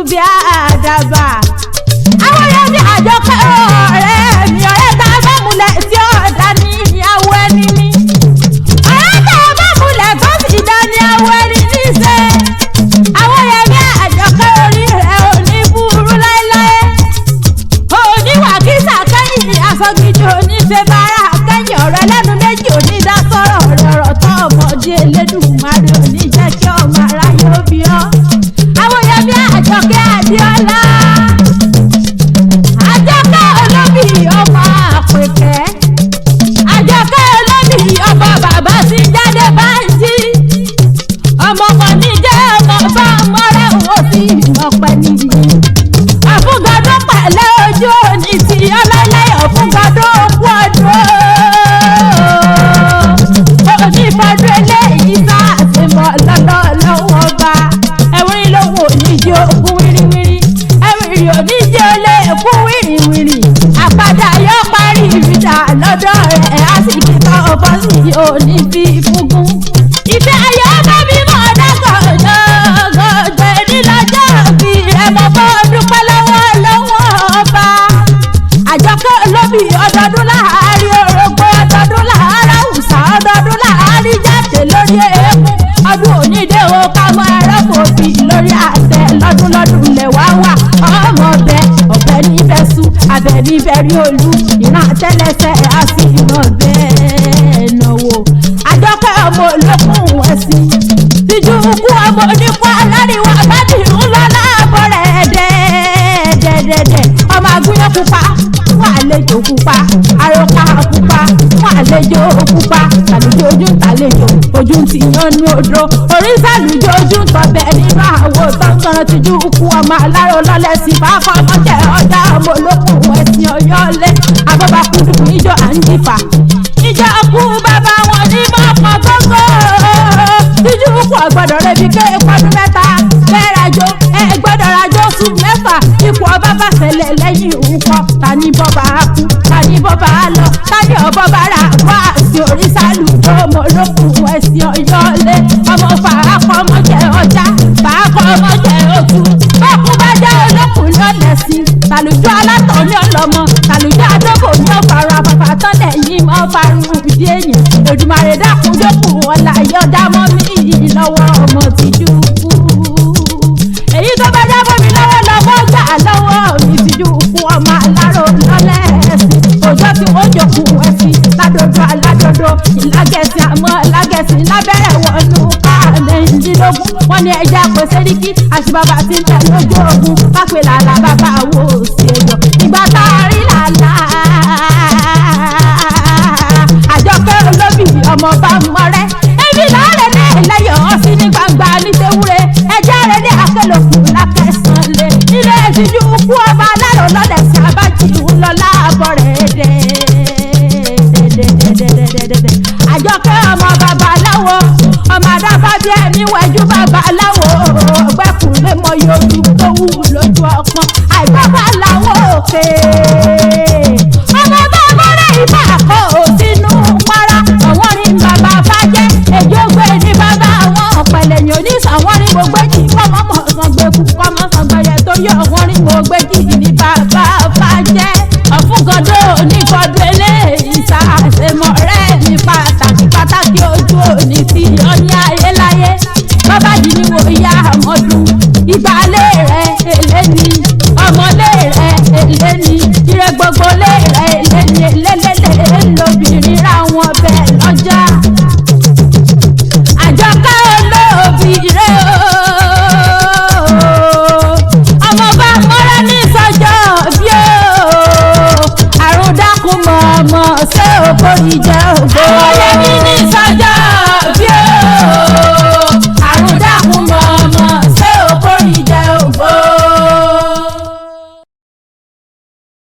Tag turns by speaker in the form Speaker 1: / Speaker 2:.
Speaker 1: bí àdàbà. Àwọn yẹn ní Àjọkẹ́ ọ̀rẹ́ mi, ọ̀rẹ́ tá a bá múlẹ̀ tí ọ̀dà ní ìyàwó ẹni ní. Ọ̀rẹ́ tá a bá múlẹ̀ tó sì dá ní àwọ̀ ẹni ní ṣe. Àwọn yẹn ní Àjọkẹ́ orí rẹ̀ ò ní burú láéláé. Oníwàkísà kẹ́yìn aṣọ gidi oníṣe bára kẹ́yìn ọ̀rọ̀ ẹlẹ́nu méjì onídá sọ̀rọ̀ ọ̀rọ̀ ọ̀rọ̀ tó ọmọdé Elédùmarè òní jẹ́ kí ọmọ aráyé ó bí ọ́. Àwọn yẹn ní Àjọkẹ́ Adéọlá. Àjọkẹ́ olóbì ọmọ àpèkẹ́. Àjọkẹ́ olóbì ọmọ bàbá tí ń jáde báńjí. Ọmọ kan ní jẹ́ ọmọ bá mọ́rẹ́ òun sí ìmọ̀pẹ́ nìyí. Ọ̀fúngadún pẹ̀lẹ́ ojú òní ti ọlọ́lẹ́ ọ̀fúngadún òkú ọdún. Onífọdún eléyìí sá àtìmọ̀ lọ́lọ́ lọ́wọ́ bá. Ẹ̀wìn lòun ò ní jẹ́ òkú wíríwírí. Ẹ̀wìn ò ní jẹ́ olè kú wíríwírí. Àpàdà yóò parí ìrìnà lọ́dọ̀ rẹ̀ á sì kíkọ́ ọ̀fọ́ sí òní fi fúngún. Ìfẹ́ ayọ̀ bá mi mọ̀ dákọ̀ gbọ̀ngbẹ̀ nílọ́jọ́ bí rẹ̀ mọ̀ bọ́ dúpẹ́ lọ́wọ́ lọ́wọ́ ọba. Àjọkẹ́ olóbì ọdọọdún láàárín orógbó, ọdọọdún láàárọ̀ àwùsá, ọdọọdún láàárín jáde lórí eékún. Ọdún onídé o ká mọ ẹrọ́pò bí lórí àtẹ lọ́dún lọ́dún lẹ̀ wá wà. Ọmọ ọbẹ̀ ọbẹ̀ níbẹ̀ sú abẹ níbẹ̀ rí olú ìran àtẹlẹsẹ̀ á sì mọ̀ bẹ́ẹ̀ náwó. Àjọkẹ́ ọmọ olókùn ẹ̀sìn tìjú kú ọmọ onípa aláríwá bádìrún lọ́lá àbọ̀ rẹ̀ dẹ́ẹ̀dẹ́dẹ́dẹ́. Ọmọ agúnyán pupa fún àlejò pupa, àròkà pupa fún àlejò pupa, tàlejò ojú ń tàlejò ojú ń ti yan ní odò orísàlùjọ ojú ń tọbẹ̀ nínú àwo tọ́ngànràn tìjú kú ọmọ aláró lọ́lẹ́sìn fàáfà ọmọjẹ ọjà ọmọ olókùn ẹ̀sìn ọ̀yọ́lé abọ́bakúndùn níjọ à ń jìfà ìjọ kú bàbá wọn ní mọ́kàn gógó tíjú kú ọ̀gbọ́dọ̀ rẹ̀ bí ké pọ́dún mẹ́ta bẹ́ẹ̀ rajo ẹ gbọ́dọ̀ rajo sùn mẹ́fà ipò ọba bá ṣẹlẹ̀ lẹ́yìn òǹkọ ta ní bọ́ba á kú ta ní bọ́ba á lọ ta ní ọbọ̀ba rà wá sí orísàlù ọmọ olókùn ẹ̀sìn ọ̀yọ́lé ọmọ fàákọ́mọ́jẹ ọjà fàákọ́mọ́jẹ òtún bọ́kú bá jẹ́ olókùn ní ọ̀lẹ́sìn tàlùjọ alátọ̀ ní ọlọ́mọ tàlùjọ adóbò ní ọ̀fàrọ̀ àfàfà tọ́lẹ̀ yìí mọ́ farun ìdí èyàn Èdùmàrè dákun jókòó ọ̀la yọ̀dá mọ́ mi lọ́wọ́ ọmọ tìjú kú. Èyí tó bá jábọ́ mi lọ́wọ́ lọ́wọ́ gbà lọ́wọ́ mi tìjú kú ọmọ aláró lọ́lẹ̀ ẹ̀sìn òjò tí wọ́n jòkó ẹ̀sìn ládòdò aládòdò ìlágẹ̀sìn àmọ́ ìlágẹ̀sìn lábẹ́rẹ̀ wọnú káàmẹ́rìndínlógún wọ́n ní ẹja kò sẹ́ríkì àṣìbàbà tí ń tẹ̀ lójú ogun pápẹ́ làlà bàbá wo sí ẹjọ́ ìgbà tá a rí làlà. Àjọkẹ́ olóbì ọmọ bá mọ́rẹ́ èmi láàrẹ̀ ní ẹlẹ́yọ̀ ọ̀sìn ní gbangba ní tewúrẹ́ ẹjẹ́ rẹ̀ ní akẹ́lòkù lákẹ́sàn lé ilé ìtìjú kú ọba alárò lọ́lẹ̀ sí abájí ńlọlá àbọ̀ rẹ̀ dẹ́dẹ́dẹ́dẹ́dẹ́dẹ́dẹ́. Àjọkẹ́ ọmọ babaláwo ọmọ adáfá bí ẹni wẹ̀jú babaláwo ọgbẹ́kùnlé mọ yòókù tó wù lójú ọpọ́n àìgbọ́fà làwọn òkè. Ọmọ bá mọ́rẹ́ ìfà kọ́ sínú para àwọn ní bàbá fàjẹ́ èjò gbé ní bàbá àwọn ọ̀pẹ̀lẹ̀yìn oníṣàwọ́n ní gbogbo èjì kọ́mọ́mọ́ sàngbẹ́kù kọ́mọ́ sàngbẹ́yẹ torí ọ̀wọ́n ní gbogbo èjì ní bàbá fàjẹ́. Ọ̀fúngọdọ̀ onífọdún eléyìí ṣàṣemọ̀ rẹ̀ ní pàtàkì pàtàkì ojú òní tí ọní ayé láyé bàbá yìí ni wò ya àmọ́dún ìgbàlẹ̀ rẹ̀ èlé ni ọmọlé rẹ̀ èlé ni ire gbogbo lé rẹ̀ èlé ni èlélélé lóbìnrin ra wọn bẹ́ẹ̀ lọ́jà. Àjọkẹ́ olóòbí rẹ̀ ooo ọmọ bá mọ́rẹ́ ní sọ́jọ́ bí ooo àrùn dákun mọ̀ ọmọ ṣé o forí